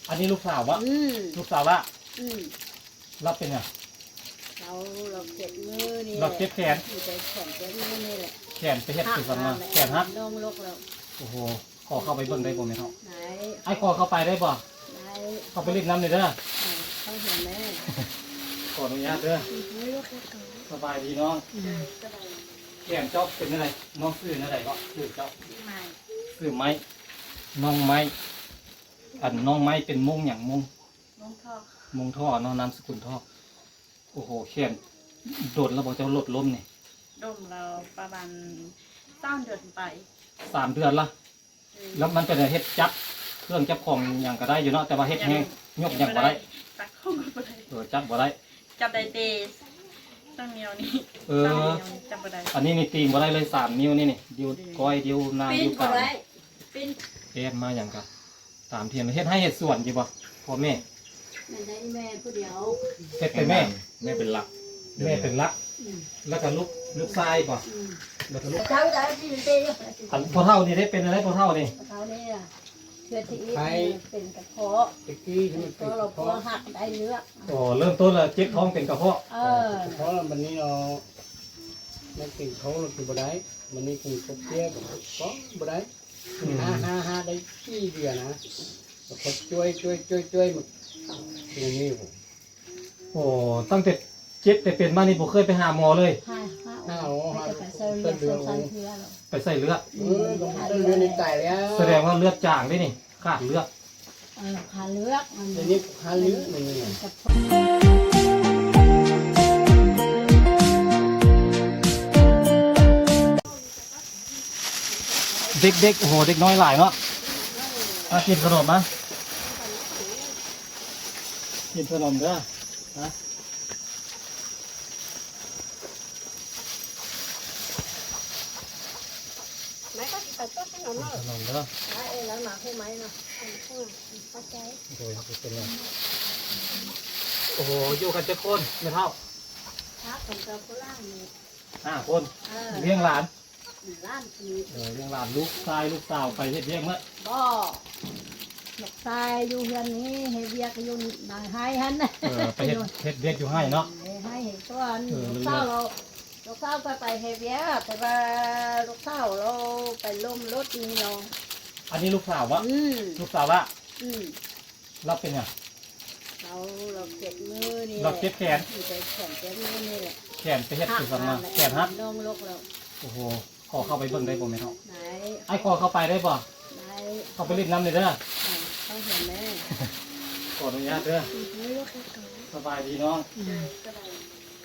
ອັນນີ້ລູກສາວບໍ່? ອືມ ລູກສາວລະ? ອືມ ລາວເປັນຫຍັງ? ລາວ ລາວເຈັບມືນີ້ ລາວເຈັບແຂນ ແຂນເຈັບມືນີ້ແຫຼະ ແຂນໄປເຮັດ ຫັກ ຄືກັນມາ ແຂນຫັກ ນ້ອງລົກແລ້ວ ໂອ້ໂຫ ຂໍເຂົ້າໄປເບິ່ງໄດ້ບໍ່ແມ່ເຖົ້າ? ໄດ້ ອ້າຍຂໍເຂົ້າໄປໄດ້ບໍ່? ໄດ້ ເຂົ້າໄປຫຼິ້ນນຳແດ່ເດີ ເອີ ເຂົ້າເຫັນແດ່ ຂໍອະນຸຍາດເດີ ສະບາຍດີນ້ອງ ອືມ ແຂນເຈົ້າເປັນແນວໃດ? ນ້ອງຊື່ແນວໃດເກາະ? ຊື່ເຈົ້າ? ຊື່ໄມ້ ຊື່ໄມ້ ນ້ອງໄມ້ ອັນນ້ອງໄມ້ເປັນມົ້ງຫຍັງ? ມົ້ງ ມົ້ງທໍ່ ມົ້ງທໍ່ເນາະ ນາມສະກຸນທໍ່ ໂອ້ໂຫ ແຂນດົນແລ້ວບໍ່ເຈົ້າລົດລົ້ມນີ້? ດົນແລ້ວ ປະມານສາມເດືອນໄປ ສາມເດືອນລະ ອືມ ແລ້ວມັນເປັນເຮັດຈັບເຄື່ອງຈັບຂອງຫຍັງກໍໄດ້ຢູ່ເນາະ ແຕ່ວ່າເຮັດແຮງຍົກຫຍັງບໍ່ໄດ້ ຈັບຂອງກໍບໍ່ໄດ້ ເອີ ຈັບບໍ່ໄດ້ ຈັບໄດ້ແຕ່ສອງນິ້ວນີ້ ເອີ ສອງນິ້ວນີ້ຈັບບໍ່ໄດ້ ອັນນີ້ນີ້ຕີງບໍ່ໄດ້ເລີຍ ສາມນິ້ວນີ້ນີ້ ນິ້ວ ອືມ ກ້ອຍ ນິ້ວນາງ ປີ້ນ ນິ້ວກາງ ບໍ່ໄດ້ ປີ້ນ ແອບມາຫຍັງກະ ຕາມທີ່ເຫັນ ເຮັດໄຮ່ເຮັດສວນຢູ່ບໍ່ພໍ່ແມ່? ແມ່ນໄດ້ແມ່ຜູ້ດຽວ ເຮັດແຕ່ແມ່ ແມ່ເປັນຫຼັກ ແມ່ເປັນຫຼັກ ອືມ ແລ້ວກໍລູກ ລູກຊາຍບໍ່? ອືມ ແລ້ວກໍລູກ ເຈົ້າໄດ້ທີ່ເປັນ ອັນພໍ່ເຖົ້ານີ້ໄດ້ເປັນອະໄລ? ພໍ່ເຖົ້ານີ້ ພໍ່ເຖົ້ານີ້ເທື່ອທີ່ອີກ ໄຂ້ ເປັນກະເພາະ ແຕ່ກີ້ທີ່ມັນເປັນກະເພາະ ກໍລະພວກຫັກໄດ້ເລືອດ ອໍ ເລີ່ມຕົ້ນລະເຈັບທ້ອງເປັນກະເພາະ ເອີ ກະເພາະ ບັດນີ້ເນາະ ມັນເປັນທ້ອງແລ້ວກິນບໍ່ໄດ້ ບັດນີ້ກິນກົບເຈຍກໍບໍ່ໄດ້ ອືມ ຫາ ຫາ ຫາໄດ້ສີ່ເດືອນນະ ແລ້ວກໍຈ່ວຍ ຈ່ວຍ ຈ່ວຍ ມາ ຢ່າງນີ້ພຸ້ນ ໂອ້ ຕັ້ງແຕ່ເຈັບແຕ່ເປັນມານີ້ບໍ່ເຄີຍໄປຫາໝໍເລີຍ? ຫາ ຫາ ຫາ ໄປໃສ່ເລືອດ ໄປໃສ່ເລືອດ ໄປໃສ່ເລືອດ ເອີ ໄປໃສ່ເລືອດນີ້ຕາຍແລ້ວ ສະແດງວ່າເລືອດຈາງເດ້ນີ້ ຂາດເລືອດ ເອີ ຂາດເລືອດ ອັນນີ້ຂາດເລືອດ ເດັກໆ ໂອ້ໂຫ ເດັກນ້ອຍຫຼາຍເນາະ ມາກິນຂະໜົມມາ ກິນຂະໜົມເດີ ມາ ໄມ້ກໍຊິໄປຕົດຂະໜົມເນາະ ຂະໜົມເດີ ເອີ ແລ້ວມາຮູ້ໄມ້ເນາະ ຂອບໃຈ ໂດຍ ເປັນຫຍັງ ໂອ້ໂຫ ຢູ່ກັນຈັກຄົນແມ່ເຖົ້າ? ຫ້າຄົນກັບຜູ້ຫຼານນີ້ ຫ້າຄົນ ເອີ ລ້ຽງຫຼານ ຫຼານນີ້ ເອີ ລ້ຽງຫຼານ ລູກຊາຍລູກສາວໄປເຮັດວຽກໝົດ? ບໍ່ ລູກຊາຍຢູ່ເຮືອນນີ້ ເຮັດວຽກຢູ່ໃນໄຮ່ຫັ້ນ ເອີ ໄປເຮັດ ເຮັດວຽກຢູ່ໄຮ່ເນາະ ເຮັດໄຮ່ເຮັດສວນ ເອີ ລູກສາວລາວ ລູກສາວກໍໄປເຮັດວຽກ ແຕ່ວ່າລູກສາວລາວໄປລົ້ມລົດນີ້ເນາະ ອັນນີ້ລູກສາວບໍ່? ອືມ ລູກສາວລະ? ອືມ ລາວເປັນຫຍັງ? ລາວ ລາວເຈັບມືນີ້ ລາວເຈັບແຂນ ແຂນເຈັບມືນີ້ແຫຼະ ແຂນໄປເຮັດຄືກັນມາ ແຂນຫັກ ນ້ອງລົກແລ້ວ ໂອ້ໂຫ ຂໍເຂົ້າໄປເບິ່ງໄດ້ບໍ່ແມ່ເຖົ້າ? ໄດ້ ອ້າຍຂໍເຂົ້າໄປໄດ້ບໍ່? ໄດ້ ເຂົ້າໄປຫຼິ້ນນຳແດ່ເດີ ເຂົ້າເຫັນແດ່ ຂໍອະນຸຍາດເດີ ສະບາຍດີນ້ອງ ອືມ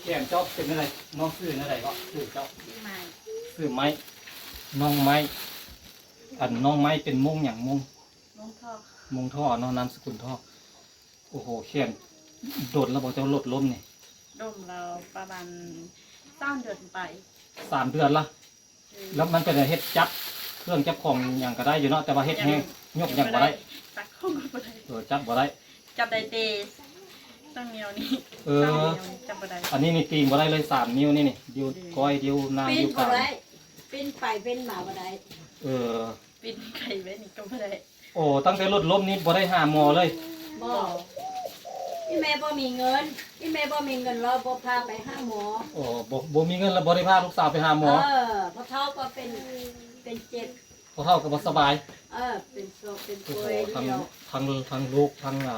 ແຂນເຈົ້າເປັນແນວໃດ? ນ້ອງຊື່ແນວໃດເກາະ? ຊື່ເຈົ້າ? ຊື່ໄມ້ ຊື່ໄມ້ ນ້ອງໄມ້ ອັນນ້ອງໄມ້ເປັນມົ້ງຫຍັງ? ມົ້ງ ມົ້ງທໍ່ ມົ້ງທໍ່ເນາະ ນາມສະກຸນທໍ່ ໂອ້ໂຫ ແຂນດົນແລ້ວບໍ່ເຈົ້າລົດລົ້ມນີ້? ດົນແລ້ວ ປະມານສາມເດືອນໄປ ສາມເດືອນລະ ອືມ ແລ້ວມັນເປັນເຮັດຈັບເຄື່ອງຈັບຂອງຫຍັງກໍໄດ້ຢູ່ເນາະ ແຕ່ວ່າເຮັດແຮງຍົກຫຍັງບໍ່ໄດ້ ຈັບຂອງກໍບໍ່ໄດ້ ເອີ ຈັບບໍ່ໄດ້ ຈັບໄດ້ແຕ່ສອງນິ້ວນີ້ ເອີ ສອງນິ້ວນີ້ຈັບບໍ່ໄດ້ ອັນນີ້ນີ້ຕີງບໍ່ໄດ້ເລີຍ ສາມນິ້ວນີ້ນີ້ ນິ້ວ ອືມ ກ້ອຍ ນິ້ວນາງ ນິ້ວກາງ ປີ້ນໄປປີ້ນມາບໍ່ໄດ້ ເອີ ປີ້ນໄປແບບນີ້ກໍບໍ່ໄດ້ ໂອ້ ຕັ້ງແຕ່ລົດລົ້ມນີ້ບໍ່ໄດ້ຫາໝໍເລີຍ? ບໍ່ ອີ່ແມ່ບໍ່ມີເງິນ ອີ່ແມ່ບໍ່ມີເງິນ ລາວບໍ່ພາໄປຫາໝໍ ໂອ້ ບໍ່ ບໍ່ມີເງິນ ລະບໍ່ໄດ້ພາລູກສາວໄປຫາໝໍ ເອີ ພໍ່ເຖົ້າກໍເປັນ ເປັນເຈັບ ພໍ່ເຖົ້າກໍບໍ່ສະບາຍ ເອີ ເປັນໂລກເປັນປ່ວຍ ໂອ້ໂຫ ທັງ ທັງ ທັງລູກ ທັງ ອ່າ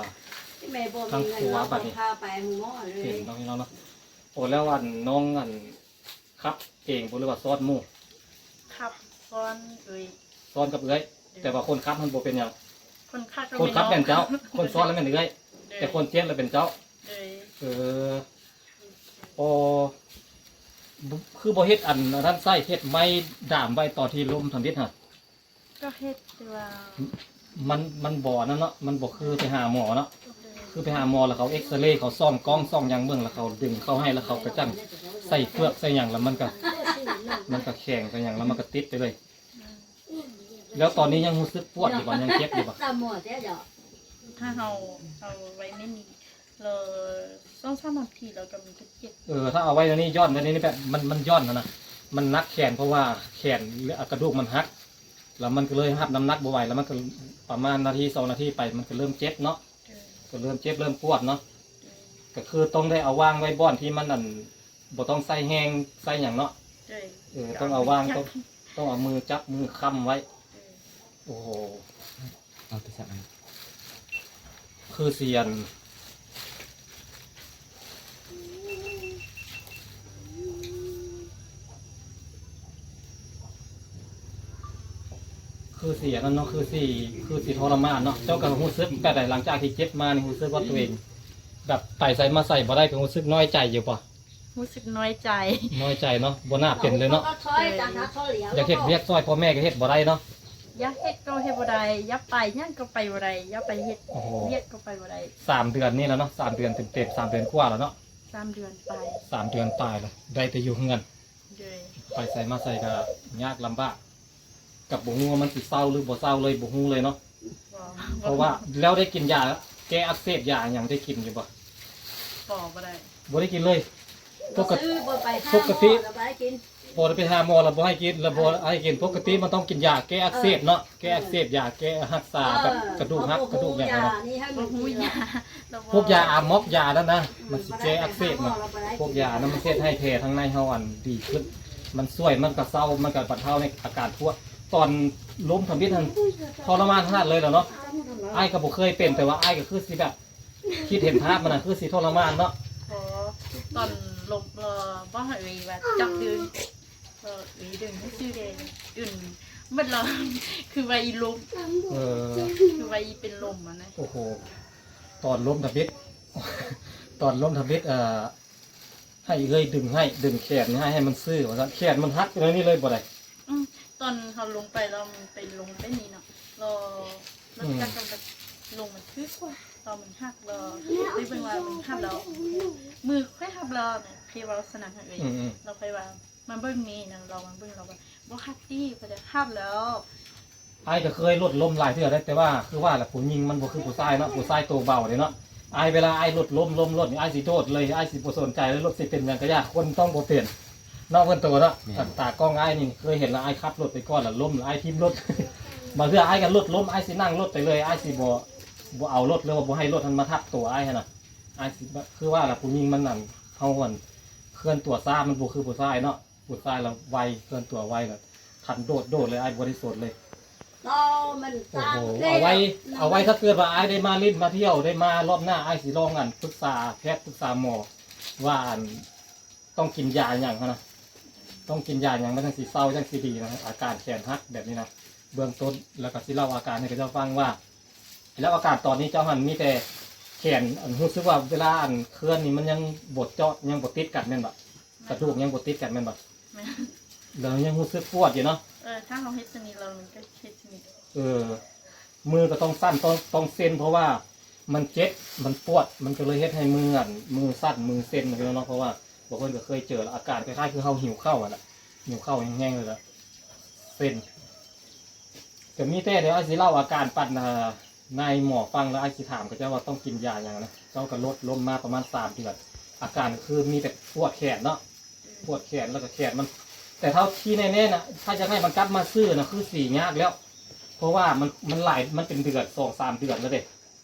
ອີ່ແມ່ບໍ່ມີເງິນ ລາວບໍ່ພາໄປຫາໝໍເລີຍ ເປັນເນາະ ພີ່ນ້ອງເນາະ ໂອ້ ແລ້ວອັນນ້ອງອັນ ຂັບເອງບໍ່ ຫຼືວ່າຊ້ອນໝູ່? ຂັບຊ້ອນເອື້ອຍ ຊ້ອນກັບເອື້ອຍ ໂດຍ ແຕ່ວ່າຄົນຂັບມັນບໍ່ເປັນຫຍັງ ຄົນຂັບ ຄົນຂັບແມ່ນເຈົ້າ ຄົນຊ້ອນລະແມ່ນເອື້ອຍ ໂດຍ ແຕ່ຄົນເຈັບລະເປັນເຈົ້າ ໂດຍ ເອີ ອໍ ຄືບໍ່ເຮັດອັນນັ້ນໃສ່ ເຮັດໄມ້ດາມໄວ້ຕອນທີ່ລົ້ມທຳອິດຫັ້ນ? ກໍເຮັດ ແຕ່ວ່າ ມັນ ມັນບໍ່ອັນນັ້ນເນາະ ມັນບໍ່ຄືໄປຫາໝໍເນາະ ໂດຍ ຄືໄປຫາໝໍລະເຂົາເອັກສະເຣ ເຂົາສ່ອງກ້ອງສ່ອງຫຍັງເບິ່ງ ລະເຂົາດຶງເຂົ້າໃຫ້ ລະເຂົາກະຈັ່ງໃສ່ເຟືອກໃສ່ຫຍັງ ລະມັນກະ ມັນກະແຂງກະຫຍັງ ລະມັນກະຕິດໄປເລີຍ ແລ້ວຕອນນີ້ຍັງຮູ້ສຶກປວດຢູ່ບໍ່? ຍັງເຈັບຢູ່ບໍ່? ຖ້າເຮົາເອົາໄວ້ແມ່ນນີ້ ລະສອງສາມນາທີລະກໍມັນກໍເຈັບ ເອີ ຖ້າເອົາໄວ້ແນວນີ້ ຢ່ອນໄວ້ແນວນີ້ ແບບມັນ ມັນຢ່ອນຫັ້ນນະ ມັນໜັກແຂນ ເພາະວ່າແຂນ ກະດູກມັນຫັກ ລະມັນກໍເລີຍຮັບນ້ຳໜັກບໍ່ໄຫວ ລະມັນກໍປະມານນາທີສອງນາທີໄປ ມັນກໍເລີ່ມເຈັບເນາະ ກໍເລີ່ມເຈັບເລີ່ມປວດເນາະ. ໂດຍ ກໍຄືຕ້ອງໄດ້ເອົາວາງໄວ້ບ່ອນທີ່ມັນ ອັນ ບໍ່ຕ້ອງໃຊ້ແຮງໃຊ້ຫຍັງເນາະ. ໂດຍ ເອີ ຕ້ອງເອົາວາງ ຕ້ອງ ຕ້ອງເອົາມືຈັບມືຄ້ຳໄວ້. ໂດຍ ໂອ້ໂຫ ເອົາໂທລະສັບມາ ຄືຊິອັນ ຄືຊິອັນນັ້ນເນາະ ຄືຊິ ຄືຊິທໍລະມານເນາະ. ເຈົ້າກໍຮູ້ສຶກແບບໃດ ຫຼັງຈາກທີ່ເຈັບມານີ້ ຮູ້ສຶກວ່າຕົວເອງແບບໄປໃສມາໃສບໍ່ໄດ້ ກໍຮູ້ສຶກນ້ອຍໃຈຢູ່ບໍ່? ຮູ້ສຶກນ້ອຍໃຈ ນ້ອຍໃຈເນາະ ບໍ່ໜ້າເປັນເລີຍເນາະ. ຢາກເຮັດວຽກຊ່ອຍພໍ່ແມ່ກໍເຮັດບໍ່ໄດ້ເນາະ. ຢາກເຮັດກໍເຮັດບໍ່ໄດ້ ຢາກໄປຫຍັງກໍໄປບໍ່ໄດ້ ຢາກໄປເຮັດ ໂອ້ໂຫ ວຽກກໍໄປບໍ່ໄດ້. ສາມເດືອນນີ້ແລ້ວເນາະ ສາມເດືອນເຕັມໆ ສາມເດືອນກວ່າແລ້ວເນາະ. ສາມເດືອນປາຍ ສາມເດືອນປາຍແລ້ວ ໄດ້ແຕ່ຢູ່ເຮືອນ. ໂດຍ ໄປໃສມາໃສກໍຍາກລຳບາກ ກໍບໍ່ຮູ້ວ່າມັນຊິເຊົາຫຼືບໍ່ເຊົາເລີຍ ບໍ່ຮູ້ເລີຍເນາະ. ບໍ່ ເພາະວ່າແລ້ວໄດ້ກິນຢາແກ້ອັກເສບ ຢາຫຍັງໄດ້ກິນຢູ່ບໍ່? ບໍ່ ບໍ່ໄດ້ ບໍ່ໄດ້ກິນເລີຍ. ປົກກະຕິ ບໍ່ໄປຫາໝໍແລ້ວບໍ່ໃຫ້ກິນ ບໍ່ໄດ້ໄປຫາໝໍແລ້ວບໍ່ໃຫ້ກິນ ແລ້ວບໍ່ໃຫ້ກິນ. ປົກກະຕິມັນຕ້ອງກິນຢາແກ້ອັກເສບເນາະ ແກ້ອັກເສບ ຢາແກ້ຮັກສາແບບກະດູກຫັກກະດູກຫຍັງຫັ້ນນະ. ບໍ່ຮູ້ຢາ ພວກຢາອາມັອກ ຢານັ້ນນະ ມັນຊິແກ້ອັກເສບນະ. ພວກຢານັ້ນມັນເຮັດໃຫ້ແຜທາງໃນເຮົາອັນດີຂຶ້ນ ມັນຊ່ວຍ ມັນກໍເຊົາ ມັນກໍບັນເທົາໃນອາການປວດ. ຕອນລົ້ມທຳອິດຫັ້ນທໍລະມານຂະໜາດເລີຍແຫຼະເນາະ. ອ້າຍກໍບໍ່ເຄີຍເປັນ ແຕ່ວ່າອ້າຍກໍຄືຊິແບບ ຄິດເຫັນພາບມັນນະ ຄືຊິທໍລະມານເນາະ. ອໍ ຕອນລົບ ເອີ ບໍ່ໃຫ້ເອີຍວ່າຈັບດຶງ ເອີ ເອີຍດຶງຊື່ໆເດ ດຶງໝົດແລ້ວ ຄືວ່າອີລົມ ເອີ ຄືວ່າອີເປັນລົມຫັ້ນນະ. ໂອ້ໂຫ ຕອນລົ້ມທຳອິດ ຕອນລົ້ມທຳອິດ ເອີ ໃຫ້ເອື້ອຍດຶງໃຫ້ ດຶງແຂນໃຫ້ ໃຫ້ມັນຊື່ວ່າຊັ້ນ ແຂນມັນຫັກຢູ່ໃນນີ້ເລີຍບໍ່ໄດ້. ອືມ ຕອນເຮົາລົງໄປ ລາວໄປລົງໄປນີ້ເນາະ ລາວ ລາວຈັບກັນ ອືມ ລົງມັນຄືກວ່າ ລາວມັນຫັກ ລາວໄປເບິ່ງວ່າມັນຫັກແລ້ວ ມືຂ້ອຍຫັກແລ້ວ ເພວ່າລັກສະນະຫັ້ນເອີຍ ອືມໆ ລາວຂ້ອຍວ່າ ມາເບິ່ງນີ້ນະ ລາວມາເບິ່ງ ລາວວ່າ ບໍ່ຫັກຕິ ຂ້ອຍຈະຫັກແລ້ວ. ອ້າຍກໍເຄີຍລົດລົ້ມຫຼາຍເທື່ອແລ້ວ ແຕ່ວ່າຄືວ່າລະ ຜູ້ຍິງມັນບໍ່ຄືຜູ້ຊາຍເນາະ ຜູ້ຊາຍໂຕເບົາເດ້ເນາະ. ອ້າຍເວລາອ້າຍລົດລົ້ມ ລົ້ມລົດນີ້ ອ້າຍຊິໂດດເລີຍ ອ້າຍຊິບໍ່ສົນໃຈເລີຍ ລົດຊິເປັນຫຍັງກໍຢ່າ ຄົນຕ້ອງບໍ່ເປັນເນາະ ເພິ່ນໂຕເນາະ. ແມ່ນ ຕາກ້ອງອ້າຍນີ້ເຄີຍເຫັນລະ ອ້າຍຂັບລົດໄປກ່ອນລະລົ້ມ ອ້າຍຖິ້ມລົດ. ບາງເທື່ອອ້າຍກໍລົດລົ້ມ ອ້າຍຊິນັ່ງລົດໄປເລີຍ ອ້າຍຊິບໍ່ ບໍ່ເອົາລົດ ຫຼືວ່າບໍ່ໃຫ້ລົດຫັ້ນມາທັບໂຕອ້າຍຫັ້ນນະ. ອ້າຍຊິ ຄືວ່າລະ ຜູ້ຍິງມັນ ອັນ ເຮົາ ອັນ ເຄື່ອນຕົວຊ້າ ມັນບໍ່ຄືຜູ້ຊາຍເນາະ. ຜູ້ຊາຍລະໄວ ເຄື່ອນຕົວໄວ ລະທັນໂດດ ໂດດເລີຍ ອ້າຍບໍ່ໄດ້ສົນເລີຍ. ໂອ້ໂຫ ເອົາໄວ້ ເອົາໄວ້ ຖ້າເກີດວ່າອ້າຍໄດ້ມາຫຼິ້ນມາທ່ຽວ ໄດ້ມາລອບໜ້າ ອ້າຍຊິລອງ ອັນ ປຶກສາແພດ ປຶກສາໝໍວ່າ ອັນ ຕ້ອງກິນຢາຫຍັງຫັ້ນນະ ຕ້ອງກິນຢາຫຍັງມັນຈັ່ງຊິເຊົາ ຈັ່ງຊິດີນະ ອາການແຂນຫັກແບບນີ້ນະ ເບື້ອງຕົ້ນ. ແລ້ວກໍຊິເລົ່າອາການໃຫ້ເຂົາເຈົ້າຟັງວ່າ ແລ້ວອາການຕອນນີ້ເຈົ້າຫັ້ນມີແຕ່ແຂນ ອັນ ຮູ້ສຶກວ່າເວລາ ອັນ ເຄື່ອນນີ້ມັນຍັງບໍ່ເຈາະ ຍັງບໍ່ຕິດກັນແມ່ນບໍ່? ແມ່ນ ກະດູກຍັງບໍ່ຕິດກັນແມ່ນບໍ່? ແມ່ນ ແລ້ວຍັງຮູ້ສຶກປວດຢູ່ເນາະ. ເອີ ຖ້າເຮົາເຮັດຊະນິດແລ້ວມັນກໍເຮັດຊະນິດ. ເອີ ມືກໍຕ້ອງສັ່ນ ຕ້ອງ ຕ້ອງເຊັນ ເພາະວ່າມັນເຈັບ ມັນປວດ ມັນກໍເລີຍເຮັດໃຫ້ມື ອັນ ມືສັ່ນ ມືເຊັນເນາະ ເພາະວ່າບາງຄົນກໍເຄີຍເຈີ ອາການຄ້າຍໆຄືເຮົາຫິວເຂົ້າຫັ້ນລະ ຫິວເຂົ້າແຮງໆເລີຍລະ ເຊັນ. ກໍມີແຕ່ດຽວອ້າຍຊິເລົ່າອາການປັນ ເອີ ນາຍໝໍຟັງ ແລ້ວອ້າຍຊິຖາມເຂົາເຈົ້າວ່າຕ້ອງກິນຢາຫຍັງນະ. ເຈົ້າກໍລົດລົ້ມມາປະມານສາມເດືອນ ອາການກໍຄືມີແຕ່ປວດແຂນເນາະ ປວດແຂນ ແລ້ວກໍແຂນມັນ ແຕ່ເທົ່າທີ່ແນ່ໆນະ ຖ້າຢາກໃຫ້ມັນກັບມາຊື່ນະ ຄືຊິຍາກແລ້ວ ເພາະວ່າມັນ ມັນຫຼາຍ ມັນເປັນເດືອນ ສອງສາມເດືອນແລ້ວເດ້.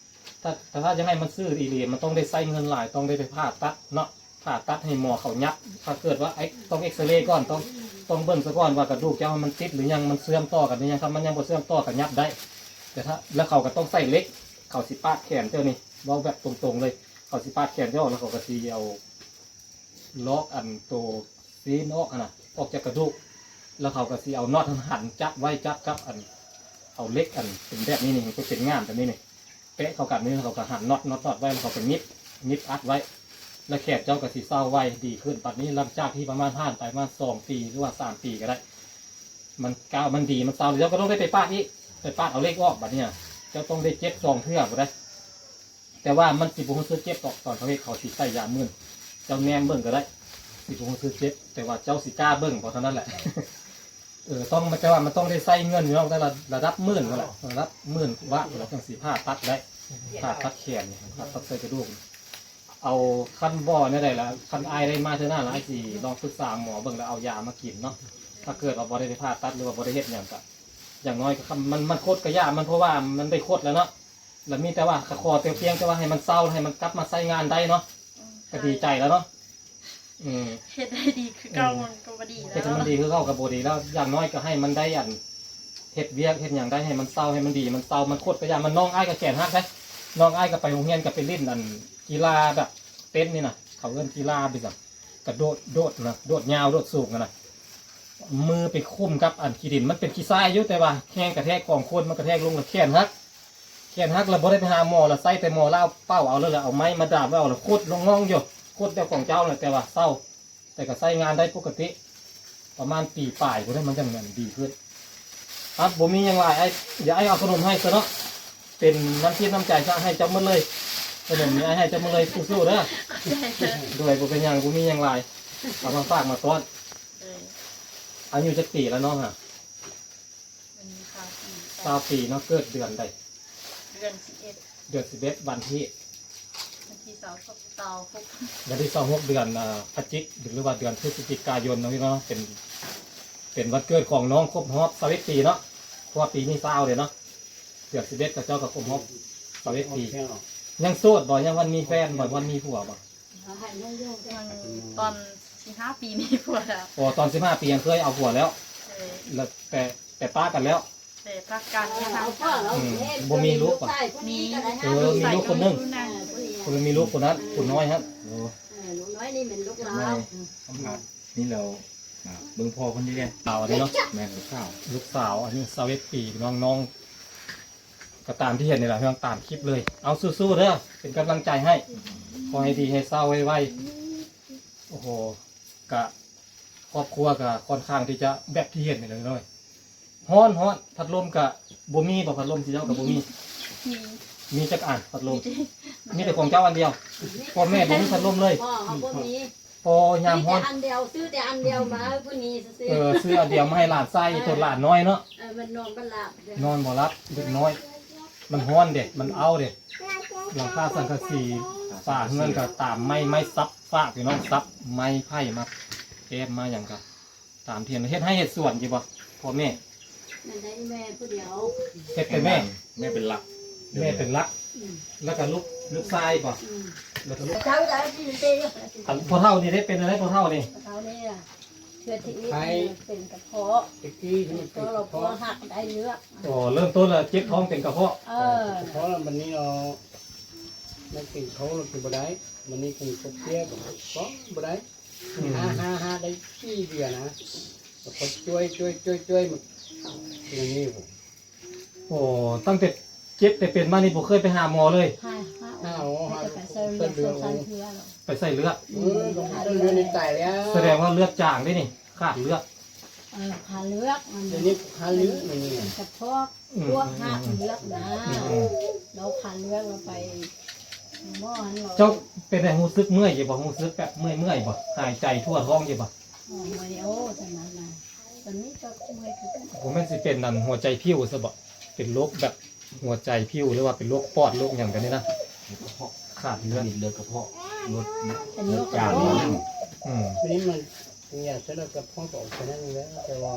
ຖ້າ ຖ້າ ຖ້າຢາກໃຫ້ມັນຊື່ອີ່ຫຼີ ມັນຕ້ອງໄດ້ໃຊ້ເງິນຫຼາຍ ຕ້ອງໄດ້ໄປຜ່າຕັດເນາະ ຜ່າຕັດໃຫ້ໝໍເຂົາຫຍັບ. ຖ້າເກີດວ່າ ເອັກ ຕ້ອງເອັກສະເລກ່ອນ ຕ້ອງ ຕ້ອງເບິ່ງຊະກ່ອນວ່າກະດູກເຈົ້າມັນຕິດຫຼືຍັງ ມັນເຊື່ອມຕໍ່ກັນຫຼືຍັງ. ຄັນມັນຍັງບໍ່ເຊື່ອມຕໍ່ກໍຫຍັບໄດ້ ແຕ່ຖ້າ ແລ້ວເຂົາກໍຕ້ອງໃສ່ເຫຼັກ ເຂົາຊິປາດແຂນເຈົ້ານີ້ ເວົ້າແບບຕົງໆເລີຍ ເຂົາຊິປາດແຂນເຈົ້າ ແລ້ວເຂົາກໍຊິເອົາ ລອກອັນໂຕຊີ້ນອອກຫັ້ນນະ ອອກຈາກກະດູກ ແລ້ວເຂົາກໍຊິເອົານັອດຫັ້ນຫັນຈັບໄວ້ ຈັບກັບອັນ ເອົາເຫຼັກອັນເປັນແບບນີ້ນີ້ ມັນກໍເປັນງ່າມແບບນີ້ນີ້ ແປະເຂົ້າກັນນີ້ ເຂົາກໍຫັນນັອດ ນັອດ ນັອດໄວ້ ແລ້ວເຂົາກໍຫຍິບ ຫຍິບອັດໄວ້ ແລ້ວແຂນເຈົ້າກໍຊິເຊົາໄວດີຂຶ້ນ. ບັດນີ້ຫຼັງຈາກທີ່ປະມານຜ່ານໄປປະມານສອງປີ ຫຼືວ່າສາມປີກໍໄດ້ ມັນກ້າວ ມັນດີ ມັນເຊົາ ເຈົ້າກໍຕ້ອງໄດ້ໄປປາດອີກ ໄປປາດເອົາເຫຼັກອອກ. ບັດນີ້ເຈົ້າຕ້ອງໄດ້ເຈັບສອງເທື່ອພຸ້ນໃດ. ແຕ່ວ່າມັນຊິບໍ່ຮູ້ສຶກເຈັບດອກ ຕອນເຂົາເຮັດ ເຂົາຊິໃສ່ຢາມື່ນ ເຈົ້າແນມເບິ່ງກໍໄດ້ ຊິບໍ່ຮູ້ສຶກເຈັບ ແຕ່ວ່າເຈົ້າຊິກ້າເບິ່ງບໍ່ເທົ່ານັ້ນແຫຼະ. ເອີ ຕ້ອງ ແຕ່ວ່າມັນຕ້ອງໄດ້ໃຊ້ເງິນຢູ່ເນາະ ແຕ່ລະ ລະດັບໝື່ນພຸ້ນແຫຼະ ລະດັບໝື່ນກວ່າພຸ້ນແຫຼະ ຈັ່ງຊິຜ່າຕັດໄດ້ ຜ່າຕັດແຂນ ຜ່າຕັດໃສ່ກະດູກ. ເອົາ ຄັນບໍ່ແນວໃດລະ ຄັນອ້າຍໄດ້ມາເທື່ອໜ້າລະ ອ້າຍຊິລອງປຶກສາໝໍເບິ່ງ ລະເອົາຢາມາກິນເນາະ. ຖ້າເກີດວ່າບໍ່ໄດ້ໄປຜ່າຕັດ ຫຼືວ່າບໍ່ໄດ້ເຮັດຫຍັງກະ ຢ່າງໜ້ອຍກໍ ຄັນມັນ ມັນຄົດກະຢ່າມັນ ເພາະວ່າມັນໄດ້ຄົດແລ້ວເນາະ. ລະມີແຕ່ວ່າ ກໍຂໍແຕ່ພຽງແຕ່ວ່າໃຫ້ມັນເຊົາ ໃຫ້ມັນກັບມາໃຊ້ງານໄດ້ເນາະ ອືມ ກໍດີໃຈແລ້ວເນາະ. ອືມ ເຮັດໃຫ້ດີຄືເກົ່າ ເອີ ມັນກໍບໍ່ດີແລ້ວ ເຮັດໃຫ້ມັນດີຄືເກົ່າກໍບໍ່ດີແລ້ວ. ຢ່າງໜ້ອຍກໍໃຫ້ມັນໄດ້ ອັນ ເຮັດວຽກເຮັດຫຍັງໄດ້ ໃຫ້ມັນເຊົາ ໃຫ້ມັນດີ ມັນເຊົາ ມັນຄົດກໍຢ່າ. ມັນ ນ້ອງອ້າຍກໍແຂນຫັກເດ້ ນ້ອງອ້າຍກໍໄປໂຮງຮຽນ ກໍໄປຫຼິ້ນ ອັນ ກິລາແບບເຕັນນີ້ນະ ເຂົາເອີ້ນກິລາແບບ ກະໂດດ ໂດດນະ ໂດດຍາວ ໂດດສູງຫັ້ນນະ ມືໄປຄຸມກັບອັນຂີ້ດິນ ມັນເປັນຂີ້ຊາຍຢູ່ ແຕ່ວ່າແຮງກະແທກຂອງຄົນ ມັນກະແທກລົງ ແລ້ວແຂນຫັກ ແຂນຫັກ ແລ້ວບໍ່ໄດ້ໄປຫາໝໍ ແລ້ວໃຊ້ແຕ່ໝໍລາວເປົ່າເອົາ ແລ້ວເອົາໄມ້ມາດາມໄວ້ ແລ້ວຄົດລົງງອງຢູ່ ຄົດແບບຂອງເຈົ້າແຫຼະ ແຕ່ວ່າເຊົາ ແຕ່ກໍໃຊ້ງານໄດ້ປົກກະຕິ. ປະມານປີປາຍພຸ້ນນະ ມັນຈັ່ງນັ້ນດີຂຶ້ນ. ອ່ະ ບໍ່ມີຫຍັງຫຼາຍ ອ້າຍ ດຽວອ້າຍເອົາຂະໜົມໃຫ້ຊະເນາະ ເປັນນ້ຳຈິດນ້ຳໃຈຊະ ໃຫ້ເຈົ້າໝົດເລີຍ. ຂະໜົມນີ້ອ້າຍໃຫ້ເຈົ້າໝົດເລີຍ ສູ້ໆເດີ. ຂອບໃຈເດີ. ໂດຍ ບໍ່ເປັນຫຍັງ ບໍ່ມີຫຍັງຫຼາຍ ເອົາມາຝາກມາຕ້ອນ. ເອີ ອາຍຸຈັກປີແລ້ວນ້ອງຫະ? ມັນຊາວປີ ຊາວປີເນາະ. ເກີດເດືອນໃດ? ເດືອນສິບເອັດ ເດືອນສິບເອັດ ວັນທີ ວັນທີຊາວຫົກ ຊາວຫົກ ວັນທີຊາວຫົກ ເດືອນ ອ່າ ພະຈິກ ຫຼືວ່າເດືອນພຶສຈິກາຍົນເນາະ ເນາະ ເປັນ ເປັນວັນເກີດຂອງນ້ອງຄົບຮອບຊາວເອັດປີເນາະ ເພາະວ່າປີນີ້ຊາວເດ້ເນາະ. ເດືອນສິບເອັດ ເຂົາເຈົ້າກໍຄົບຮອບຊາວເອັດປີ. ຍັງໂສດບໍ່? ຍັງບໍ່ທັນມີແຟນບໍ່? ບໍ່ທັນມີຜົວບໍ່? ມັນຕອນສິບຫ້າປີມີຜົວແລ້ວ. ອໍ ຕອນສິບຫ້າປີຍັງເຄີຍເອົາຜົວແລ້ວ. ເອີ ແລ້ວແຕ່ ແຕ່ປະກັນແລ້ວ. ແຕ່ປະກັນ ເອີ ຍັງ ເອົາພໍ່ລາວ ອືມ ເຮັດ ບໍ່ມີລູກບໍ່? ມີ ເອີ ມີລູກຄົນໜຶ່ງ ເອີ ຜູ້ນີ້ ຜູ້ນີ້ມີລູກຄົນນັ້ນ ຜູ້ນ້ອຍຫັ້ນ. ໂອ້ ເອີ ລູກນ້ອຍນີ້ແມ່ນລູກລາວ. ນີ້ແລ້ວ ອ່າ ເບິ່ງພໍ່ເພິ່ນນີ້ແຫຼະ ລາວນີ້ເນາະ. ແມ່ນ ລູກສາວ ລູກສາວອາຍຸຊາວເອັດປີ ນ້ອງໆ ກໍຕາມທີ່ເຫັນນີ້ແຫຼະ ເຮົາຕາມຄລິບເລີຍ. ເອົາ ສູ້ໆເດີ ເປັນກຳລັງໃຈໃຫ້ ຂໍໃຫ້ດີໃຫ້ເຊົາໄວໆ. ໂອ້ໂຫ ກະຄອບຄົວກະຄ່ອນຂ້າງທີ່ຈະແບບທີ່ເຫັນນີ້ແຫຼະເນາະ. ຮ້ອນໆ ພັດລົມກະບໍ່ມີບໍ່? ພັດລົມທີ່ເຈົ້າກະບໍ່ມີ. ມີ ມີຈັກອັນພັດລົມ? ມີແຕ່ ມີແຕ່ຂອງເຈົ້າອັນດຽວ. ພໍ່ແມ່ບໍ່ມີພັດລົມເລີຍ. ພໍ່ເຮົາບໍ່ມີ. ພໍຍາມຮ້ອນ ມີແຕ່ອັນດຽວ ຊື້ແຕ່ອັນດຽວມາໃຫ້ຜູ້ນີ້ຊື່ໆ. ເອີ ຊື້ອັນດຽວມາໃຫ້ຫຼານໃຊ້ ເອີ ຕົນຫຼານນ້ອຍເນາະ. ເອີ ມັນນອນບໍ່ຫຼັບເດ້ ນອນບໍ່ຫຼັບ ເດັກນ້ອຍ ມັນຮ້ອນເດ້ ມັນເອົ້າເດ້. ຫຼັງຄາສັງກະສີ ຝາເຮືອນກໍຕາມໄມ້ ໄມ້ສັບຟາກ ພີ່ນ້ອງ ສັບໄມ້ໄຜ່ມາແກມມາຫຍັງກໍຕາມທີ່ເຫັນ. ເຮັດໄຮ່ເຮັດສວນຢູ່ບໍ່ ພໍ່ແມ່? ແມ່ນໄດ້ແມ່ຜູ້ດຽວ ເຮັດແຕ່ແມ່ ແມ່ເປັນຫຼັກ ແມ່ເປັນຫຼັກ. ອືມ ແລ້ວກໍລູກ ລູກຊາຍບໍ່? ອືມ ແລ້ວກໍລູກ ເຈົ້າໄດ້ທີ່ເດ້. ອັນພໍ່ເຖົ້ານີ້ໄດ້ເປັນອັນໃດ ພໍ່ເຖົ້ານີ້? ພໍ່ເຖົ້ານີ້ ເທື່ອທີ່ອີກ ໄຂ້ ເປັນກະເພາະ ຕະກີ້ມັນເປັນກະເພາະ ແລ້ວກໍຫັກໄດ້ເລືອດ. ອໍ ເລີ່ມຕົ້ນແລ້ວເຈັບທ້ອງເປັນກະເພາະ. ເອີ ກະເພາະແລ້ວບັດນີ້ເນາະ ມັນກິນເຂົ້າແລ້ວກິນບໍ່ໄດ້ ບັດນີ້ກິນເຂົ້າເປຍກໍບໍ່ໄດ້. ອືມ ຫາ ຫາ ຫາໄດ້ສີ່ເດືອນນະ ແລ້ວກໍຈ່ວຍ ຈ່ວຍ ຈ່ວຍ ຈ່ວຍ ມັນກິນອັນນີ້. ໂອ້ ຕັ້ງແຕ່ເຈັບແຕ່ເປັນມານີ້ບໍ່ເຄີຍໄປຫາໝໍເລີຍ? ຫາ ຫາ ຫາ ໄປໃສ່ເລືອດ ໄປໃສ່ເລືອດ. ເອີ ໄປໃສ່ເລືອດ ເອີ ໄປໃສ່ເລືອດນີ້ຕາຍແລ້ວ. ສະແດງວ່າເລືອດຈາງເດ້ນີ້ ຂາດເລືອດ. ເອີ ຂາດເລືອດ ອັນນີ້ຂາດເລືອດ ອັນນີ້ກະເພາະ ອືມ ພວກຂາດເລືອດນະ. ອືມ ລາວຂາດເລືອດ ລາວໄປໝໍຫັ້ນ. ເຈົ້າເປັນໃດ ຮູ້ສຶກເມື່ອຍຢູ່ບໍ່? ຮູ້ສຶກແບບເມື່ອຍໆບໍ່? ຫາຍໃຈທົ່ວທ້ອງຢູ່ບໍ່? ອໍ ເມື່ອຍ ໂອ້ ຈັ່ງນັ້ນນະ ຕອນນີ້ກໍເມື່ອຍຄືກັນ. ບໍ່ແມ່ນຊິເປັນອັນຫົວໃຈພິວຊະບໍ? ເປັນໂລກແບບຫົວໃຈພິວ ຫຼືວ່າເປັນໂລກປອດໂລກຫຍັງກັນນີ້ນະ? ເປັນກະເພາະ ຂາດເລືອດ ເລືອດກະເພາະ ເລືອດ ເລືອດຈາງ. ອືມ ນີ້ມັນ ຢາສະເລີດກະເພາະອອກໄປນັ້ນແລ້ວ ແຕ່ວ່າ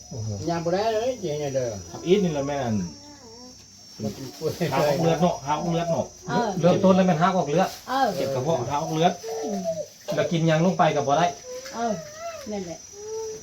ໂອ້ໂຫ ຍ່າງບໍ່ໄດ້ເລີຍ ເຮັດຫຍັງເດີ. ທຳອິດນີ້ລະແມ່ນອັນ ມັນເປັນປ່ວຍ ຫາອອກເລືອດເນາະ ຫາອອກເລືອດເນາະ. ເອີ ເລີ່ມຕົ້ນແລ້ວແມ່ນຫາອອກເລືອດ. ເອີ ເຈັບກະເພາະຫາອອກເລືອດ. ອືມ ແລ້ວກິນຫຍັງລົງໄປກໍບໍ່ໄດ້. ເອີ ແມ່ນແຫຼະ.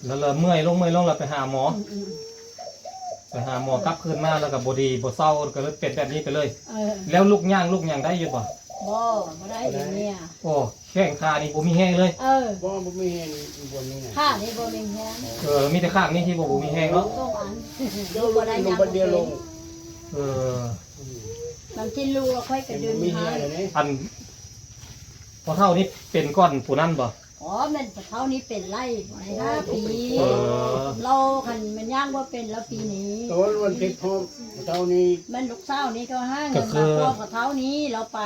ແລ້ວ ແລ້ວເມື່ອຍລົງ ເມື່ອຍລົງ ແລ້ວໄປຫາໝໍ. ອືມໆ ໄປຫາໝໍ ກັບຄືນມາແລ້ວກໍບໍ່ດີ ບໍ່ເຊົາ ກໍເລີຍເປັນແບບນີ້ໄປເລີຍ. ເອີ ແລ້ວລຸກຍ່າງລຸກຫຍັງໄດ້ຢູ່ບໍ່? ບໍ່ ບໍ່ໄດ້ດຽວນີ້. ໂອ້ ແຂ້ງຂານີ້ບໍ່ມີແຮງເລີຍ. ເອີ ບໍ່ ບໍ່ມີແຮງ ບໍ່ມີນະ ຂານີ້ບໍ່ມີແຮງ. ເອີ ມີແຕ່ຂ້າງນີ້ທີ່ບໍ່ ບໍ່ມີແຮງເນາະ. ສອງອັນ ລຸກບໍ່ໄດ້ ຍ່າງບໍ່ເປັນ. ເອີ ບາງທີລຸກແລ້ວຂ້ອຍກໍດຶງ. ອັນພໍ່ເຖົ້ານີ້ເປັນກ່ອນຜູ້ນັ້ນບໍ່? ອໍ ແມ່ນພໍ່ເຖົ້ານີ້ເປັນຫຼາຍ ຫຼາຍຫ້າປີ. ເອີ ລາວຄັນແມ່ນຍ່າງບໍ່ເປັນລາວປີນີ້. ຕອນວັນເພັດພໍ່ເຖົ້ານີ້ ແມ່ນລູກສາວນີ້ກໍຫາເງິນມາ. ພໍ່ເຖົ້ານີ້ລາວໄປ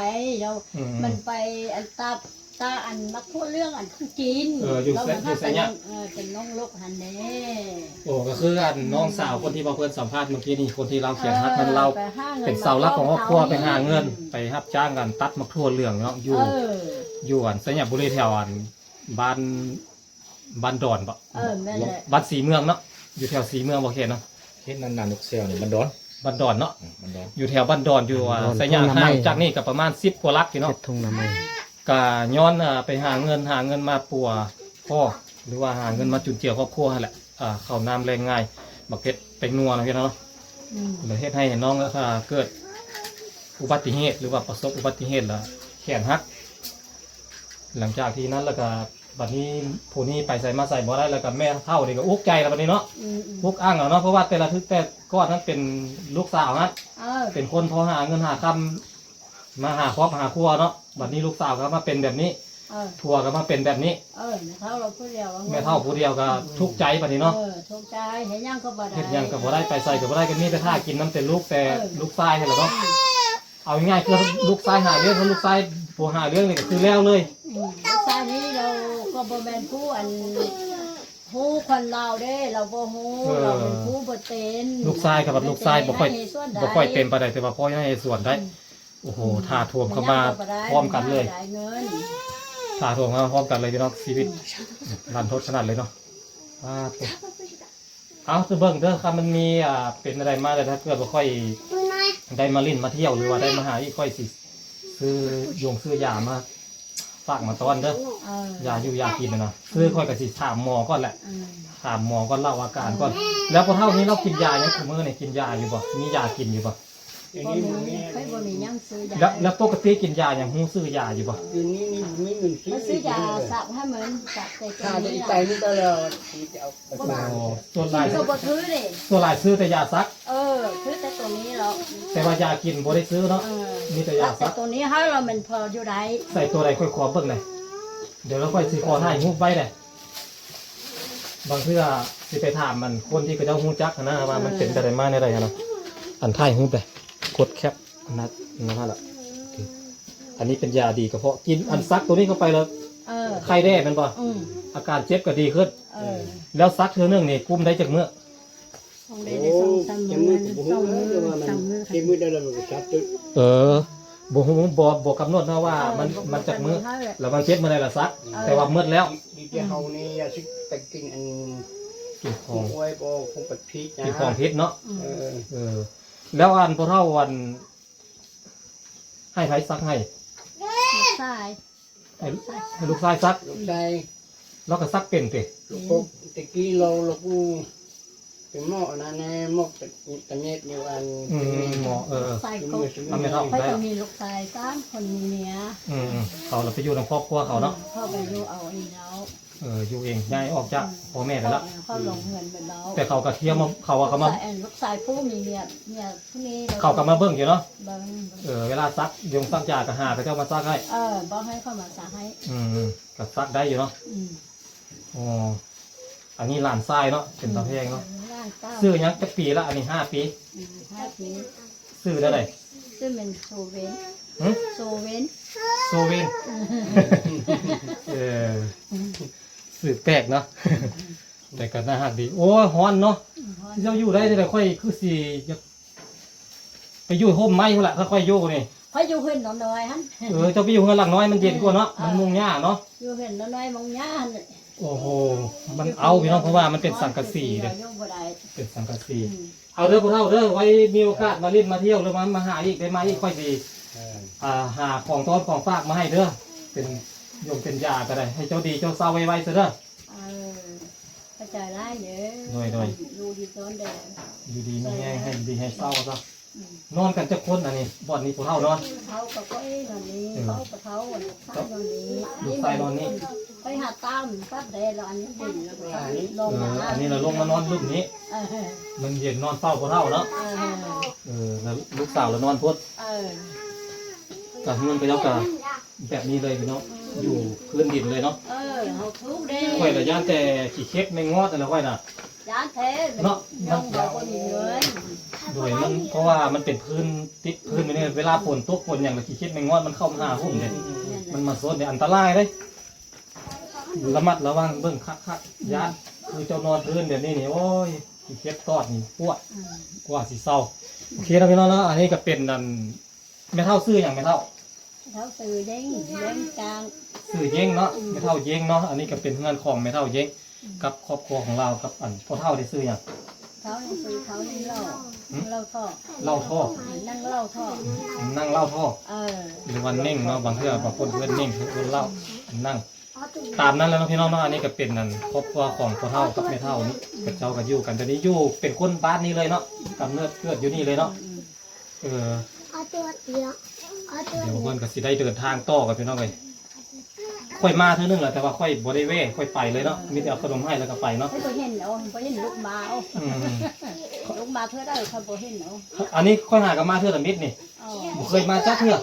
ລາວ ອືມ ມັນໄປອັນຕັບ ຕາອັນໝາກຖົ່ວເຫຼືອງອັນຂອງຈີນ. ເອີ ຢູ່ ລາວ ຢູ່ໄຊຍະ ເອີ ເປັນນ້ອງລູກຫັ້ນເດ້. ໂອ້ ກໍຄືອັນນ້ອງສາວຄົນທີ່ວ່າເພິ່ນສຳພາດມື້ກີ້ນີ້ ຄົນທີ່ລາວແຂນຫັກນັ້ນ ເອີ ລາວເປັນເສົາຫຼັກຂອງຄອບຄົວ ໄປຫາເງິນ ໄປຮັບຈ້າງກັນຕັດໝາກຖົ່ວເຫຼືອງເນາະ ຢູ່ ເອີ ຢູ່ອັນໄຊຍະບູລີ ແຖວອັນບ້ານ ບ້ານດອນບໍ? ເອີ ແມ່ນແຫຼະ ບ້ານສີເມືອງເນາະ ຢູ່ແຖວສີເມືອງບໍ່ ເຂດນະ? ເຂດນັ້ນນະ ນົກແຊວນີ້ ບ້ານດອນ. ບ້ານດອນເນາະ ອືມ ບ້ານດອນ ຢູ່ແຖວບ້ານດອນ ຢູ່ ບ້ານດອນ ໄຊຍາມ ທົ່ງນາໄມ້ ຫ່າງຈາກນີ້ກໍປະມານສິບກວ່າຫຼັກພີ່ນ້ອງ ເຂດທົ່ງນາໄມ້ ກໍຍ້ອນ ເອີ ໄປຫາເງິນ ຫາເງິນມາປົວພໍ່ ຫຼືວ່າຫາເງິນມາຈຸນເຈືອຄອບຄົວຫັ້ນແຫຼະ ເຂົ້ານ້ຳແລ່ງງ່າຍ ບັກເຜັດແປ້ງນົວເນາະ ພີ່ນ້ອງເນາະ ອືມ ແລ້ວເຮັດໃຫ້ນ້ອງ ເອີ ເກີດອຸບັດຕິເຫດ ຫຼືວ່າປະສົບອຸບັດຕິເຫດ ແລ້ວຂນຫັກ ຫຼັງຈາກທີ່ນັ້ນແລ້ວກໍ ບັດນີ້ຜູ້ນີ້ໄປໃສມາໃສບໍ່ໄດ້ ແລ້ວກໍແມ່ເຖົ້ານີ້ກໍອຸກໃຈແລ້ວບັດນີ້ເນາະ ອືມໆ ອຸກອັ່ງແລ້ວເນາະ ເພາະວ່າແຕ່ລະທຶກແຕ່ກ່ອນນັ້ນເປັນລູກສາວຫັ້ນ ເອີ ເປັນຄົນພໍຫາເງິນຫາຄຳ ມາຫາຄອບຫາຄົວເນາະ ບັດນີ້ລູກສາວກໍມາເປັນແບບນີ້ ເອີ ຜົວກໍມາເປັນແບບນີ້ ເອີ ແມ່ເຖົ້າລາວຜູ້ດຽວ ແມ່ເຖົ້າຜູ້ດຽວກໍ ອືມ ທຸກໃຈບັດນີ້ເນາະ ເອີ ທຸກໃຈ ເຮັດຫຍັງກໍບໍ່ໄດ້ ເຮັດຫຍັງກໍບໍ່ໄດ້ ໄປໃສກໍບໍ່ໄດ້ ກໍມີແຕ່ຖ້າກິນນຳແຕ່ລູກ ແຕ່ ເອີ ລູກຊາຍຫັ້ນແຫຼະເນາະ ອືມ ເອົາງ່າຍໆ ຄືລູກຊາຍຫາວຽກ ຄັນລູກຊາຍບໍ່ຫາວຽກນີ້ກໍຄືແລ້ວເລີຍ ອືມ ລູກຊາຍນີ້ລາວກໍບໍ່ແມ່ນຜູ້ອັນ ຮູ້ຄົນລາວເດ້ ລາວບໍ່ຮູ້ ເອີ ລາວເປັນຜູ້ບໍ່ເຕັນ ລູກຊາຍກໍບັດລູກຊາຍບໍ່ຄ່ອຍ ບໍ່ຄ່ອຍເຕັມປານໃດ ແຕ່ວ່າພໍໃຫ້ສວນໄດ້ ອືມ ໂອ້ໂຫ ອືມ ຖ້າຖ້ວມເຂົ້າມາພ້ອມກັນເລີຍ ຖ້າຖ້ວມເຂົ້າມາພ້ອມກັນເລີຍພີ່ນ້ອງ ຊີວິດ ອືມ ລັນທົດຂະໜາດເລີຍເນາະ ປາດໂທ້ ເອົາ ຊິເບິ່ງເດີ ຄັນມັນມີ ອ່າ ເປັນແນວໃດມາແລ້ວ ຖ້າເກີດວ່າຂ້ອຍໄດ້ມາຫຼິ້ນມາທ່ຽວ ຫຼືວ່າໄດ້ມາຫາອີກ ຂ້ອຍຊິຊື້ຢງຊື້ຢາມາຝາກມາຕ້ອນເດີ ເອີ ຢາຢູ່ຢາກິນນະ ຊື້ຂ້ອຍກໍຊິຖາມໝໍກ່ອນແຫຼະ ອືມ ຖາມໝໍກ່ອນ ເລົ່າອາການກ່ອນ ເອີ ແລ້ວພໍ່ເຖົ້ານີ້ລາວກິນຢາຫຍັງຊຸມື້ນີ້ ກິນຢາຢູ່ບໍ່ ມີຢາກິນຢູ່ບໍ່? ດຽວນີ້ບໍ່ມີ ຂ້ອຍບໍ່ມີຫຍັງຊື້ຢາ ແລ້ວ ແລ້ວປົກກະຕິກິນຢາຫຍັງ ຮູ້ຊື່ຢາຢູ່ບໍ່? ດຽວນີ້ມີ ມີເງິນຊື້ ຊື້ຢາສັກໃຫ້ມັນ ສັກແຕ່ຕົວນີ້ ໄປນີ້ຕະຫຼອດ ທີ່ຈະເອົາໄປ ອໍ ສ່ວນຫຼາຍ ກິນກໍບໍ່ຖືເດ້ ສ່ວນຫຼາຍຊື້ແຕ່ຢາສັກ ເອີ ຊື້ແຕ່ຕົວນີ້ແລ້ວ ແຕ່ວ່າຢາກິນບໍ່ໄດ້ຊື້ເນາະ ເອີ ມີແຕ່ຢາສັກ ແຕ່ຕົວນີ້ໃຫ້ລາວແມ່ນພໍຢູ່ໄດ້ ໃສ່ຕົວໃດ ຂ້ອຍຂໍເບິ່ງແດ່ ດຽວລາວຂ້ອຍຊິຂໍຖ່າຍຮູບໄວ້ແດ່ ບາງເທື່ອຊິໄປຖາມອັນຄົນທີ່ເຂົາເຈົ້າຮູ້ຈັກຫັ້ນນະ ວ່າມັນເປັນແບບໃດມາແນວໃດຫັ້ນນະ ອັນຖ່າຍຮູບເດ້ ກົດແຄັບອັນນັ້ນ ອັນນັ້ນລະ ອັນນີ້ເປັນຢາດີກະເພາະ ກິນອັນສັກໂຕນີ້ເຂົ້າໄປແລ້ວ ເອີ ໄຂ້ແດ່ແມ່ນບໍ່? ອືມ ອາການເຈັບກໍດີຂຶ້ນ ເອີ ແລ້ວສັກເທື່ອໜຶ່ງນີ້ກຸ້ມໄດ້ຈັກມື້? ໂອ້ ຈັກມື້ກໍບໍ່ຮູ້ ສອງມື້ ສາມມື້ ເອີ ບໍ່ຮູ້ ບໍ່ ບໍ່ກຳນົດເນາະວ່າ ເອີ ມັນ ມັນຈັກມື້ ແລ້ວມັນເຈັບມື້ໃດລະສັກ ເອີ ແຕ່ວ່າໝົດແລ້ວ ດີແຕ່ເຮົານີ້ຢ່າຊິໄປກິນອັນ ກິນຂອງ ກິນຂອງຜິດນະ ກິນຂອງຜິດເນາະ ເອີ ເອີ ແລ້ວອັນພໍ່ເຖົ້າອັນ ໃຫ້ໃຜສັກໃຫ້? ລູກຊາຍ ໃຫ້ ໃຫ້ລູກຊາຍສັກ ລູກຊາຍ ລາວກໍສັກເປັນຕິ? ລູກກົກ ແຕ່ກີ້ລາວ ລາວຜູ້ເປັນໝໍອັນນັ້ນແນ່ ໝໍຕະເຫຍດຢູ່ອັນ ອືມ ເປັນໝໍ ເອີ ໃສ່ກົກ ແມ່ເຖົ້າ ຂ້ອຍກໍມີລູກຊາຍສາມຄົນ ມີເມຍ ອືມ ເຂົາລະໄປຢູ່ນຳຄອບຄົວເຂົາເນາະ ເຂົາໄປຢູ່ເອົາເອງແລ້ວ ເອີ ຢູ່ເອງ ຍ້າຍອອກຈາກ ອືມ ພໍ່ແມ່ໄປລະ ເຂົາລົງເຮືອນໄປແລ້ວ ແຕ່ເຂົາກໍທ່ຽວມາ ເຂົາວ່າເຂົາມາ ລູກຊາຍ ເອີ ລູກຊາຍຜູ້ມີເມຍ ເມຍຜູ້ນີ້ ເຂົາກໍມາເບິ່ງຢູ່ເນາະ ເບິ່ງ ເອີ ເວລາສັກຢົງສັກຢາກໍຫາເຂົາເຈົ້າມາສັກໃຫ້ ເອີ ບອກໃຫ້ເຂົາມາສັກໃຫ້ ອືມ ກໍສັກໄດ້ຢູ່ເນາະ ອືມ ອໍ ອັນນີ້ຫຼານຊາຍເນາະ ເປັນຕາແພງເນາະ ອືມ ຫຼານສາວ ຊື່ຫຍັງ ຈັກປີລະ ອັນນີ້ ຫ້າປີ ອືມ ຫ້າປີ ຊື່ແນວໃດ? ຊື່ແມ່ນໂຊເວັນ ຫຶ? ໂຊເວັນ ໂຊເວັນ ເອີ ຊື່ແປກເນາະ ແຕ່ກໍໜ້າຮັກດີ ໂອ້ຍ ຮ້ອນເນາະ ອືມ ຮ້ອນ ເຈົ້າຢູ່ໄດ້ແນວໃດ? ຂ້ອຍຄືຊິຢາກ ໄປຢູ່ຮົ່ມໄມ້ພຸ້ນລະ ຖ້າຂ້ອຍຢູ່ນີ້ ຂ້ອຍຢູ່ເຮືອນນ້ອຍຫັ້ນ ເອີ ເຈົ້າໄປຢູ່ເຮືອນຫຼັງນ້ອຍ ມັນເຢັນກວ່າເນາະ ເອີ ມັນມຸງຫຍ້າເນາະ ຢູ່ເຮືອນນ້ອຍມຸງຫຍ້າຫັ້ນ ໂອ້ໂຫ ມັນເອົາພີ່ນ້ອງ ເພາະວ່າມັນເປັນສັງກະສີເດ້ ຢູ່ບໍ່ໄດ້ ເປັນສັງກະສີ ອືມ ເອົາເດີພໍ່ເຖົ້າເດີ ໄວ້ມີໂອກາດມາຫຼິ້ນມາທ່ຽວ ຫຼືມາ ມາຫາອີກ ໄດ້ມາອີກ ຂ້ອຍຊິ ເອີ ອ່າ ຫາຂອງຕ້ອນຂອງຝາກມາໃຫ້ເດີ ເປັນຢົງເປັນຢາກໍໄດ້ ໃຫ້ເຈົ້າດີເຈົ້າເຊົາໄວໆ ຊະເດີ ເອີ ຂອບໃຈຫຼາຍເດີ ໂດຍໆ ຢູ່ດີດອນແດ່ ຢູ່ດີມີແຮງ ໃຫ້ດີໃຫ້ເຊົາຊະ ອືມ ນອນກັນຈັກຄົນອັນນີ້ ບ່ອນນີ້ຜູ້ເຖົ້ານອນ ເຖົ້າກໍຂ້ອຍນອນນີ້ ເອີ ເຖົ້າກໍເຖົ້າ ລູກຊາຍນອນນີ້ ລູກຊາຍນອນນີ້ ຂ້ອຍຫາຕາມປັບແດ່ລະ ອັນນີ້ເຢັນລະ ເອີ ອັນນີ້ລະລົງມານອນລຸ່ມນີ້ ເອີ ມັນເຢັນນອນເຝົ້າຜູ້ເຖົ້າເນາະ ເອີ ເອີ ລະລູກສາວລະນອນພຸ້ນ ເອີ ກະເຮືອນເຂົາເຈົ້າກະ ແບບນີ້ເລີຍພີ່ນ້ອງ ຢູ່ພື້ນດິນເລີຍເນາະ ເອີ ເຮົາທຸກເດ້ ຂ້ອຍລະຢ້ານແຕ່ຂີ້ເຂັບແມງງອດຫັ້ນລະຂ້ອຍນະ ຢ້ານແທ້ເນາະ ມັນບໍ່ມີເງິນ ໂດຍມັນ ເພາະວ່າມັນເປັນພື້ນ ຕິດພື້ນແບບນີ້ ເວລາຝົນຕົກຝົນຫຍັງລະຂີ້ເຂັບແມງງອດມັນເຂົ້າມາຫາຫຸ້ມເດ້ ອືມ ມັນມາຊົນເດ້ ອັນຕະລາຍເດ້ ລະມັດລະວັງເບິ່ງຄັກໆ ອືມ ຢ້ານ ຄືເຈົ້ານອນພື້ນແບບນີ້ນີ້ ໂອ້ຍ ຂີ້ເຂັບຕອດນີ້ປວດ ອືມ ກວ່າຊິເຊົາ ໂອເຄເນາະພີ່ນ້ອງເນາະ ອັນນີ້ກະເປັນອັນ ແມ່ເຖົ້າຊື່ຫຍັງແມ່ເຖົ້າ? ແມ່ເຖົ້າຊື່ເຢັງ ເຢັງຈາງ ຊື່ເຢັງເນາະ ອືມ ແມ່ເຖົ້າເຢັງເນາະ ອັນນີ້ກໍເປັນເຮືອນຂອງແມ່ເຖົ້າເຢັງ ອືມ ກັບຄອບຄົວຂອງລາວ ກັບອັນພໍ່ເຖົ້າໄດ້ຊື່ຫຍັງ? ເຂົານີ້ຊື່ເຂົານີ້ເລົ່າ ເລົ່າທໍ່ ເລົ່າທໍ່ ນັ່ງເລົ່າທໍ່ ນັ່ງເລົ່າທໍ່ ເອີ ຫຼືວ່າເນັ່ງເນາະ ບາງເທື່ອບາງຄົນເອີ້ນເນັ່ງ ເອີ້ນເລົ່າ ນັ່ງ ຕາມນັ້ນແຫຼະເນາະພີ່ນ້ອງເນາະ. ອັນນີ້ກໍເປັນອັນຄອບຄົວຂອງພໍ່ເຖົ້າກັບແມ່ເຖົ້ານີ້ ເຂົາເຈົ້າກໍຢູ່ກັນ ດຽວນີ້ຢູ່ເປັນຄົນບ້ານນີ້ເລີຍເນາະ ກຳເນີດເກີດຢູ່ນີ້ເລີຍເນາະ. ເອີ ດຽວເພິ່ນກໍຊິໄດ້ເດີນທາງຕໍ່ກັນພີ່ນ້ອງເອີຍ. ຂ້ອຍມາເທື່ອໜຶ່ງແລ້ວ ແຕ່ວ່າຂ້ອຍບໍ່ໄດ້ແວ່ ຂ້ອຍໄປເລີຍເນາະ ມີແຕ່ເອົາຂະໜົມໃຫ້ແລ້ວກໍໄປເນາະ. ຂ້ອຍບໍ່ເຫັນເອົາ ບໍ່ເຫັນລູກມາເອົາ ອືມ ລູກມາເທື່ອໃດຂ້ອຍບໍ່ເຫັນເອົາ. ອັນນີ້ຂ້ອຍຫາກໍມາເທື່ອລະມິດນີ້ ອໍ ບໍ່ເຄີຍມາຈັກເທື່ອ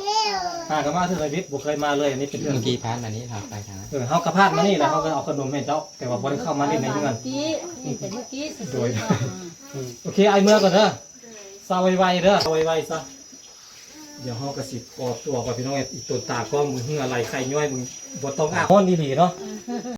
ຫາກໍມາເທື່ອລະມິດ ບໍ່ເຄີຍມາເລີຍ. ອັນນີ້ເປັນເທື່ອ ເມື່ອກີ້ຜ່ານມານີ້ເຮົາໄປທາງນັ້ນ ເອີ ເຮົາກໍຜ່ານມານີ້ແຫຼະ ເຮົາກໍເອົາຂະໜົມໃຫ້ເຈົ້າ ແຕ່ວ່າບໍ່ໄດ້ເຂົ້າມາຫຼິ້ນໃນເຮືອນ. ເມື່ອກີ້ ເຫັນແຕ່ເມື່ອກີ້ຊື່ໆ ໂດຍ ເນາະ ອືມ ໂອເຄ ອ້າຍເມືອກ່ອນເດີ ເຊົາໄວໆເດີ ເຊົາໄວໆຊະ. ດຽວເຮົາກໍຊິຂໍຕົວກ່ອນພີ່ນ້ອງເອີຍ ອີ່ຕົນຕາກ້ອງ ມຶງເຫື່ອໄຫຼໄຂ້ຍ້ອຍ ມຶງບໍ່ຕ້ອງອາບ ຮ້ອນອີ່ຫຼີເນາະ.